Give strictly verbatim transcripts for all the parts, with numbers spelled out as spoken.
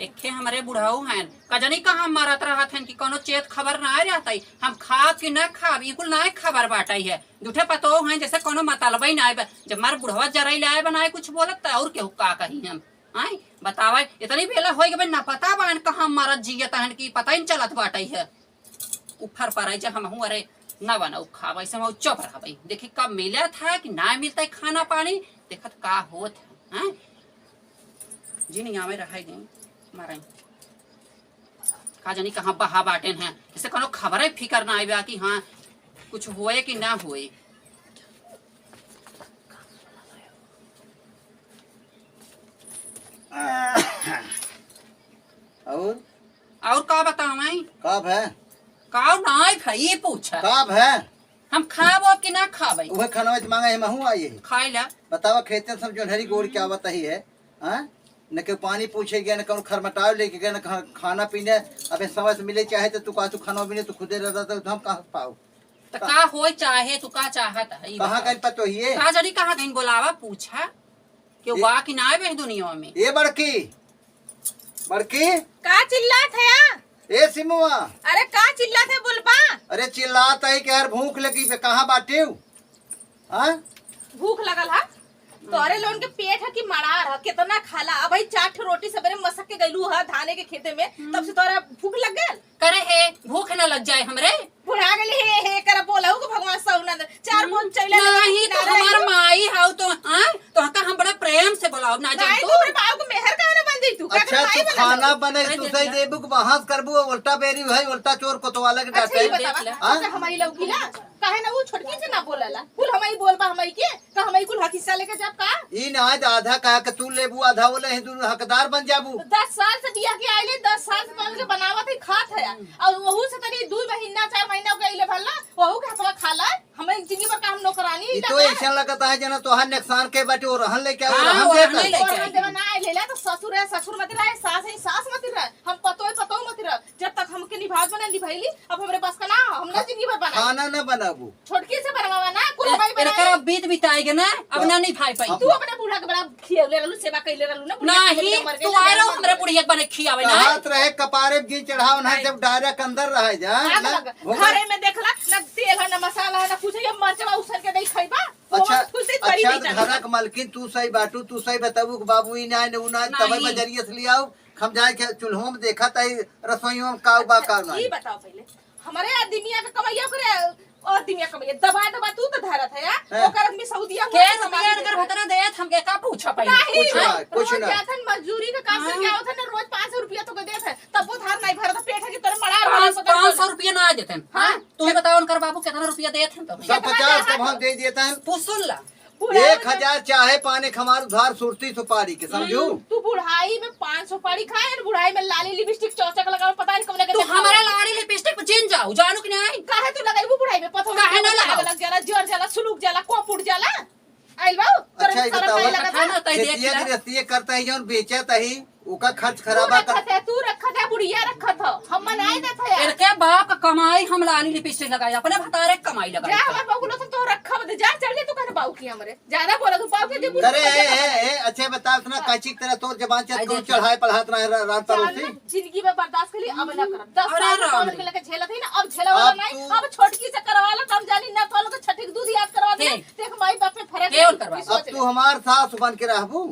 एखे हमरे बुढ़ऊ हैं, का जानी कहाँ मरत रहत हैं कि कौनो चेत खबर नाहीं रहत है। हम खाब कि न खाब, ई कुल नाहीं खबर बाटइ है। जूठे पतोह हैं, जैसे कौनो मतलबइ नाहीं बा। जब मार बुढ़वा जरइले आए बनाए कुछ बोलत, त और केहू का कही हम? आय, बतावा, इतनी बेला होइ गए, न पता बा कहाँ मरत जियत हैं कि पता ही न चलत बाटइ है। उफर पर आई जे हमहू, अरे, न बना, उ खाब, ऐसे हम चुप रहबइ। देखी कब मिलत है कि ना मिलत है खाना पानी, देखत का होत है, हैं? जिन यहाँ में रहे गई, मरे। का जानी कहाँ बहा बाटेन हैं, जैसे कोनो खबरे फिकर ना आइबा कि हाँ, कुछ होए कि ना होए। और? और का बतावैं? का भै? का नाई भै, ई पूछा। का भै? हम खाबो कि ना खाबै? उहे खाना में मांगे है, महू आई है। खाई ला। बतावा, खेते से हम जोन्हरी गोड़ के आवत ही है, हाँ? न केहू पानी पूछे गया, न केहू खरमटाव लेके गया, न खा-, खाना पीने। अबे समय से मिले चाहे तो तू का, तू खाना पीने, तू खुदे रहता तो हम कहाँ पाओ? तो का होए चाहे, तू का चाहत है, ई कहाँ बताओ। गइल पतोहिए? का जानी कहाँ गइल, बोलावा, पूछा। केहू ए, बा कि ना आवे दुनिया में? ए बड़की, बड़की। का चिल्लात है या? ए सिमुआ। अरे का चिल्लात है, बोलबा? अरे चिल्लात है कि यार भूख लगी बे, कहाँ बाटिउ? हाँ? भूख लगल है? तोरे लोगन के पेट है कि मड़ार है, कितना खाला? अबही चार ठो रोटी सबेरे मसक के गइलू है धाने के खेते में, तब से तोरा भूख लग गल? करे हे, भूख न लग जाए हमरे। बुढ़ा गेली हे, हे कर बोलहु के भगवान सौना दे। चार बोन चैला लगा नहीं, तो किनारे हमार आइयो। माई हाउ तो, हाँ? तो हका हम बड़ा प्रेम से बोलाओ, ना जान नहीं, तू। तू अपने बाबू के मेहर काहे ना बन जाई तू? का अच्छा, तू खाना बने, अरे तू देख सही ले। देबू के बहस करबू, उल्टा बेरी भाई, उल्टा चोर कोतवाला के अच्छा, डांटे। ये बतावा, देख ले। हाँ? अच्छा, हमारी लौकी ला, काहे ना वो छोटकी से ना बोलला? कुल हमारी बोलबा, हमारी के? का हम ई कुल हक हिस्सा लेके जाब का? ई ना, आज आधा कहा के तू लेबू, आधा वो ले, दुनू हकदार बन जाबू। तो दस साल से बिया के आइले, दस साल से पहले के बनावत ही खात है। और वहू से तनी दू महीना, चार महीना हो गइले भला, वहू के हथवा खा ला। हमें जिंदगी भर का हम नौकरानी ई ही तो लगा। ऐसा लगता है जना तोहार नुकसान के बाटे, वो रहन लेके आओ, हाँ, रहन वो दे रहन दे। लेके और आई। हम देवा ना आइले ला, तो ससुर है, ससुर मत रहे, सास है, सास मत रहे। हम पतोह, पतोह मत रहे। जब तक हमके निभाव बने निभैली, अब हमरे बस का ना, हम ना जिंदगी भर बनाई। खाना ना बनाबू। छोटकी से बनवावा ना, कुल ए-, भाई बनाई। एकर अब बीत बिताएगे ना, अब ना निभाई पाई। तू अपने बूढ़ा के बड़ा खियौले रहलू, सेवा कैले रहलू ना, बुढ़िया नहीं, के मर गई तू ना, आए रहो मर हमरे गई। बुढ़िया के बने खियावे ना। कहत रहे कपारे में घी चढ़ाओ ना, नहीं। जब direct अंदर रह जा, आग ना, लग। होगा। घरे में देखला, ना तेल है, ना मसाला है, ना कुछ है, ये मरचवा उसर के नहीं खइबा। अच्छा, वो कुछ से बड़ी अच्छा, नहीं तो जाता। घरक मालकिन तू सही बाटू, तू सही बताबू कि बाबू ई ना, ऊ ना, तबे नहीं। बजरिया से लियाऊ। हम जाए के चूल्हो में देखा ताई रसोइयों में का बा, अच्छा, का ई नहीं। बताओ पहले, हमरे आदमिया के कमैया करे, और आदमिया कमैया दबा दबा तू तो धरत है यार। हैं? ओकर आदमी सऊदिया के हुआ रुपया कमाई अगर देता। भतरा देत, हमके का पूछा पाई? नहीं, कुछ ना, रोज कुछ ना। जातन मजदूरी के काम से हाँ। क्या होता ना, रोज पाँच सौ रुपया तो के देत है, तब वो धार नहीं भरत, पेट है कि तोरे मड़ा पाँच, पाँच सौ रुपया ना देते हैं। हाँ? हाँ? तू ही बताओ, उनकर बाबू कितना रुपया देत हैं तुम्हें? सब कितना पचास देत तब हैं? हम दे देता है। तू सुन ला, बुढ़ाई में एक हजार चाहे पाने के हमार उधार सुरती सुपारी के, समझू? हम्म, तू बुढ़ाई में पान सुपारी खाए और बुढ़ाई में लाली लिपस्टिक चौचक लगावे, पता नहीं कौन लगे तू देखा हमारा होगा। लाली लिपस्टिक पे जिन जाओ, जानू कि नहीं? काहे तू लगाई वो बुढ़ाई में? पथवा काहे ना लगावे, लगाओ? लग जाला, जर जाला, सुलूक जाला, कोपुड़ जाला। आइल बा, तोरे अच्छा, ये शरम बताओ, नहीं लगता? खाना तै देख खेतिया ले। गृहस्थिया करता है, जौन बेचत है, ओका खर्च तू खराबा रखत कर। है, तू रखत है, बुढ़िया रखत है, हम मनाई देत है यार। इनके बाप का कमाई हम लाली लिपस्टिक लगाई, अपने भतारे के कमाई लगाई। जा, हमार बहू लोग तो रखा बदे, जा, चल जा, तू कहने बाऊ की हमरे। ज्यादा बोला तू, बाऊ के दे बुढ़िया करे, ए, ज्यादा ए, ए, अच्छा बता, इतना हाँ। काची की तरह तोर जबान चल, आई तू देख। चढ़ाए पढ़ात रहा है रा-, रात पड़ोसी। जिंदगी में बर्दाश्त के लिए अब ना करब। दस अरे साल से राम। पवन के लेके झेलत ही ना, अब झेला वाला अब नहीं, तू अब छोटकी से करवा लो, तब जानी ना तो लोग छठी के दूध याद करवा दे। के? देख माई बाप में फर्क के है, उनकर बाप? सोच अब ले। तू हमार सास बन के रहबू।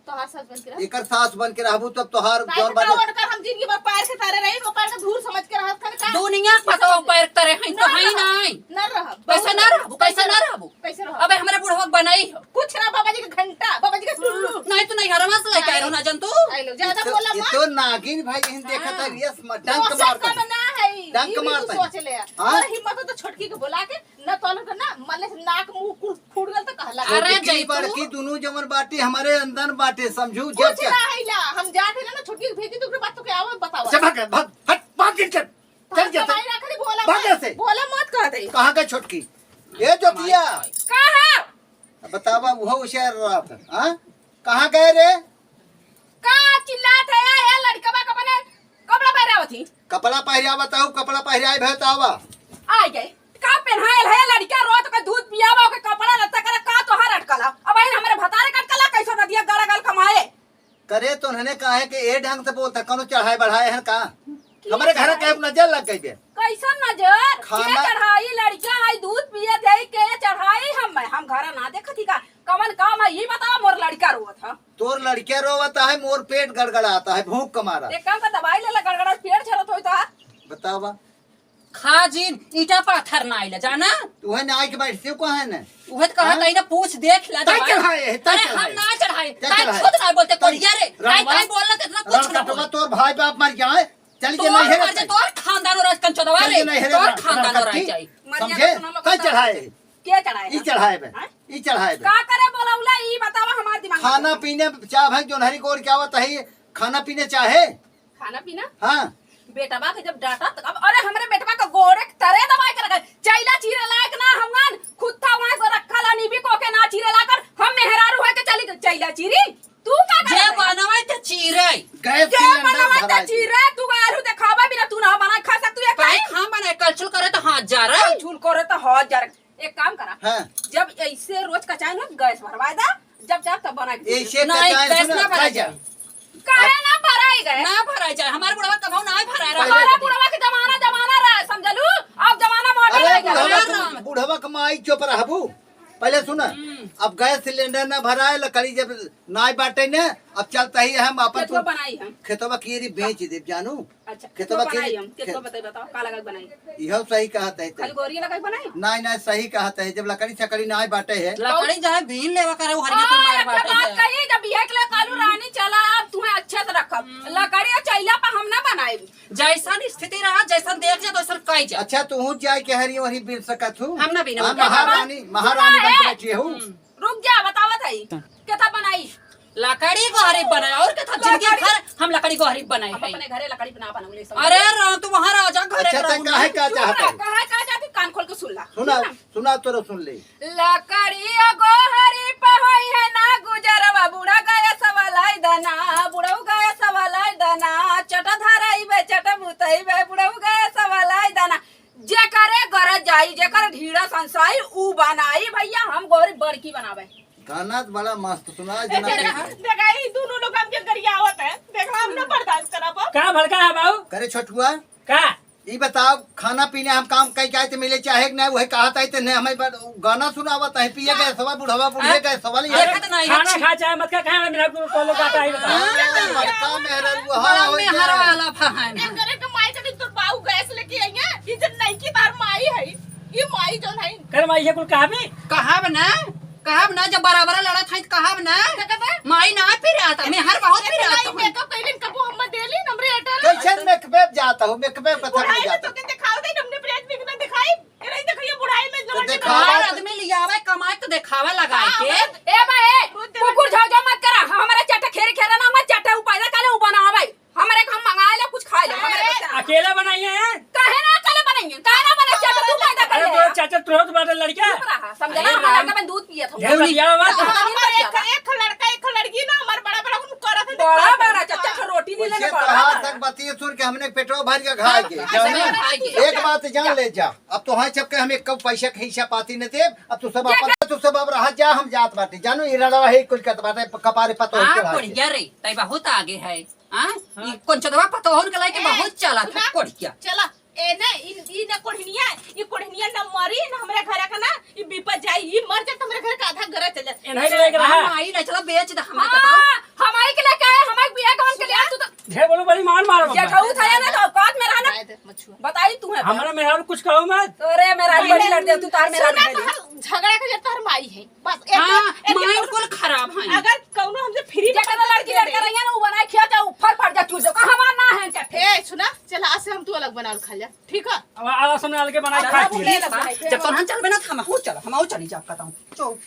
तोहार सास बन के रह। एकर सास बन के रहबू तब तोहार नाहीं जौन तो बाटे। का उनकर हम जिंदगी भर पैर के तारे रही, वो पैर के धूर समझ के रहत खन का? दुनिया के पतवा पैर के तारे हैं, तो ना हैं रहब, नाहीं। ना रहब। कैसे बहुत ना रहब। रहबू, कैसे ना रहबू? कैसे रहब? अबे हमरे बुढ़वा के बनाई हो। कुछ ना, बाबा जी के घंटा, बाबा जी के टुल्लू। नाहीं तो नहीं, हरवा से लेके आए रहो ना, जन तू। आई लो, ज्यादा ये तो, बोला ये मत। तो नागिन भाई यहीं देखा था, हाँ। ये स्म-, तो डंक सब मारता कम है। ना है, डंक ये भी तू मारता है। सोच ले। हाँ? और हिम्मत हो तो छोटकी के बुला के ना तोलन कर ना, मले से नाक मुंह कुल फूट गल तो कहला। अरे छोटकी जैतू। बड़की दुनू जमन बाटी, हमरे अंदर बाटे, समझू, जब कुछ क्या ना है ला, हम जात है ना, छोटकी के भेजी तो ओकरे बाद तो क्या हुआ, बतावा। अच्छा, भाग, भाग, हट, भाग, चल, चल, चल, हम चल, चल। कमाई रख ली, बोला भाग मत, यहाँ से। बोला मत कह दे। कहाँ गए छोटकी? ए, जोतिया। कहाँ? अब बतावा, वो होशियार रहा था, हाँ? कहाँ गए रे? का चिल्लात है, ए लड़कवा का बने कपड़ा पहिरावत ही? कपड़ा पहिरावत हूँ, कपड़ा पहिराए भे तो आवा। आ गए। का पहनायल है लड़का, रोत के दूध पियावा, ओके कपड़ा लत्ता करे, का तोहार अटकला? अब आई हमरे भतारे का अटकला, कैसो नदिया गड़ा गल कमाए। अरे, तो उन्होंने कहा है कि ए ढंग से बोलता, कौनो चढ़ाए बढ़ाए है का? के हमरे घर चढ़ाई? के नजर लग गई बे। कैसन नजर? के खाना चढ़ाई? लड़का है, दूध पियत है, के चढ़ाई? हम, हम घर ना देखत ही का? कवन काम है, ई बतावा, मोर लड़का रोवत है। तोर लड़का रोवत है, मोर पेट गड़गड़ाता है, भूख के मारा। एक काम कर, दवाई ले ले, गड़गड़ा पेट झरत होई तो। बतावा। खा जिन, ईटा पाथर ना आइला, जाना? उहे ना आइके बैठ से कहा है ना? उहे तो कहा हाँ? तई ना पूछ देख ला तई दवाई। चढ़ाए है, तई अरे हम चढ़ाए। ना चढ़ाए, तई तई चढ़ाए। खुद ना बोलते, तई कोढ़िया रे, तई, रणवा, तई बोलना तो इतना कुछ ना रणकटवा बोले। तोर भाई बाप मर जाए, चल के तोर नहीं है मर जाए, तई। तोर खानदान और राज कंचोदवा चल के रे, नहीं है तोर रे, खानदान और रणकट्टी। राज जाए। मरिया समझे? तो सुनो लोग तई बताओ। चढ़ाए है। के चढ़ाए ई है? चढ़ाए बे, हाँ? ई चढ़ाए बे। का करे बोलौला, ई बतावा हमार दिमाग में। खाना पीने चाह भाई जोनहरी गोर क्या होता है, खाना पीने चाहे? खाना पीना? हाँ। बेटवा के जब डांटा त-, अब अरे हमरे बेटवा के गोड़े के तरे दबाए के रखे। चैला चीरे लायक ना हमन, खुद था वहाँ से रखा ला, निबी को के ना चीरे लाकर, हम मेहरारू है के चली गई चैला चीरी। तू का जे करत है? बनवे त चीरे। गैस जे सिलेंडर बनवे त भराए। चीरे, तू आलू देखावे बिना तू ना बना खा सक, तू ये काहे काहे? खाम बनाए, कलछुल करे त हाथ जा रहा। कलछुल करे त हाथ जा रहा। एक काम करा, हाँ। जब ऐसे रोज कचाए ना, गैस भरवाए दा, जब चाहे तब बना के दे दे। ऐसे नहीं, कचाए गैस सुना, ना भराई कचा। जाए। काहे ना भराई गए? ना भराई जाए, हमारे बुढ़वा कभौ ना भराए रहा। हमारा बुढ़वा के जमाना, जमाना रहा, समझलू? अब जमाना modern अरे हो गया। बुढ़वा के, बुढ़वा के माई चुप रहबू। पहले सुना, हम्म। अब गैस सिलेंडर ना भराए, लकड़ी जब नाई बाटे ने, अब चलता ही हम अपन खेतवा बनाई हम। खेतवा की री बेच देब जानू। अच्छा, खेतवा केतना के बनाई हम? केतना खे- बताई, बताओ, का लगा के बनाई? इहो सही कहत है ते। खाली गोहरिये लगा के बनाई? नाहीं, नाहीं, सही कहत है। जब लकड़ी सकड़ी नाहीं बाटे है। लकड़ी चाहे बीन लेवा करे, वो हरिया कुल मार हाँ, बाटे बात है। कही, जब बिया के लिए कालू रानी चला, अब तुम्हें अच्छे से रखब। हम्म। लकड़ी और चैला पर हम ना बनाई। जैसन स्थिति रहा, जैसन देख जा, तो वैसन कही जा। अच्छा, तू हूँ जाए के हरी वरी बीन सकत हूँ? हम ना बीनब। हम महारानी, महारानी बन के बैठी हूँ। हम्म। रुक जा, बतावत है। केथा बनाई? लकड़ी गोहरी बनाए, और केथा? जिंदगी लकड़ी। भर हम लकड़ी गोहरी बनाए हम हैं। अपने घरे लकड़ी बना बनाऊ ले सब। अरे राम, तू वहाँ राजा घरे अच्छा, रहू तो काहे ना। का चुप चाहत रह, है? काहे का चाहती? कान खोल के सुन ला। सुना, सुन ला। सुना तोरो सुन ले। लकड़ी गोहरी पे होई है ना गुजरवा, बूढ़ा गया सवालाई दाना, बुढ़ऊ गया सवालाई दाना, चट धराई बे, चट बुतई बे, बुढ़ऊ गया सवालाई दाना। जेकरे गरज जाई, जेकर ढीड़ा संसाई, ऊ बनाई भैया, हम गोरी बड़की बनावे। गाना तो बड़ा मस्त सुना ए, जना। देखा, देखा, ई दोनों लोग हमके गरियावत है। देखा, हम ना बर्दाश्त करब अब। का भड़का है बाबू? करे छोटुआ। का? ई बताओ, खाना पीने हम काम कई के आए तो मिले चाहे कि नहीं, वही कहत आई तो नहीं, हमें बर-, गाना सुनावत है, पिए गए सवा, बुढ़वा बुढ़िए गए सवा, ये देखत नहीं। खाना खा चाहे मत खा, खाए मेरा को, को लोग आता है, बताओ। हाँ, बड़का मेहररुआ बड़ा होई मेहर गया। वाला बहन है। एक करे के माई चली तोर बाऊ गैस लेके आई है, ई जन नहीं की तार माई है। ई माई जौन है। कर माई, ये कुल कहा भी? कहब ना, कहब ना, जब बराबर लड़त है, तो कहब ना। का कहबे? माई ना पिरात, मेहर बहुत एक पिरात माई है। मेकअप कइले, कबो हम देली, हमरे अटल। कैसे मेकअप जाता हो? मेकअप बता बुढ़ाई में जाता। तो के दिखाओ दे, हमने प्रेत भी ना दिखाई। ये नहीं देखो, ये बुढ़ाई में तो जवन दिखावा। हर आदमी लियावे, कमाए तो दिखावा लगाए हाँ, के। ए बा, ए, कुकुर झाव झाव मत करा। हमारे चट्टा खेरे खेरे ना, हमारे चट्टा उ पैदा काले उ बनावे। हमरे के हम मंगाए ले, कुछ खाए ले, हमरे अरे, बच्चा। अकेला बनाई है? काहे ना अकेले बनाई है? काहे ना बनाई? चाचा, तू पैदा कर अरे, ले। तोरा चाचा तुरंत बाटे लड़का। चुप रहा, समझे ना? अरे, हमारे राम। लड़का में दूध पियत हो। ढेर बतिया मत। हमारे एक, एक लड़का, एक लड़की ना, हमारे बड़ा, बड़ा उन करत है, बड़ा, दिखाई बड़ा, दे। चाचा, अच्छा, रोटी नहीं वैसे लेने तो बड़ा, आज बड़ा। तक बतिये सुन के हमने पेटवा भर के घाय के, हाँ, जाने? ऐसे खाए के। एक बात जान ले जा, अब तो हाँ सबके हम एक पैसा के हिस्सा पाती न देब, अब तू सब अपन, तू सब अब रहा जा, हम जात बाटे, जानो, ई रड़वा है कुल कत बाटे, कपारे पतो हाँ, चढ़ा के। कोढ़िया रे, तई बहुत आगे है। हाँ? हाँ। ई कौन चदवा पतोहन के लाइके ए, बहुत चला था, सुना? कोढ़िया। चला, ए ना, ई, ई ना कोढ़निया, ई कोढ़निया ना मरी, ना हमरे घर का ना, ई बिपत जाई, ई मर जात, हमरे घर का आधा घर चल जात। एनही के लेके रहा। हम आई ना, चला बेच दे, हमें हाँ, बताओ। हम आई के लेके आए, हम आई बिया कौन के लिए, तू तो ढेर बोलो, बड़ी मार मारो ये बाबा। खाऊ था ना, तो औकात में रहना। बताई तू है। हमारा मेहरारू कुछ कहो मत। अरे मेहरारू बड़ी लड़ दे, तू तार मेहरारू सुना, बड़ी। तोहर झगड़ा के जब तोहर माई है। बस एक हाँ, एक माइंड कुल खराब है। अगर कौनो हमसे फ्री में जेकर लड़की लड़का रहिया ना, उ बनाए खिया जा, उ फर फर जा, चूर जा, का हमार ना है चट्टे। ए, सुना, चला, आज से हम तू अलग बना खा जा, ठीक है? अब आला सामने अलगे बनाए खा जा। जब तोहन चलबे ना, हम हो चल, हम हो चली जा, कहता हूँ। चुप।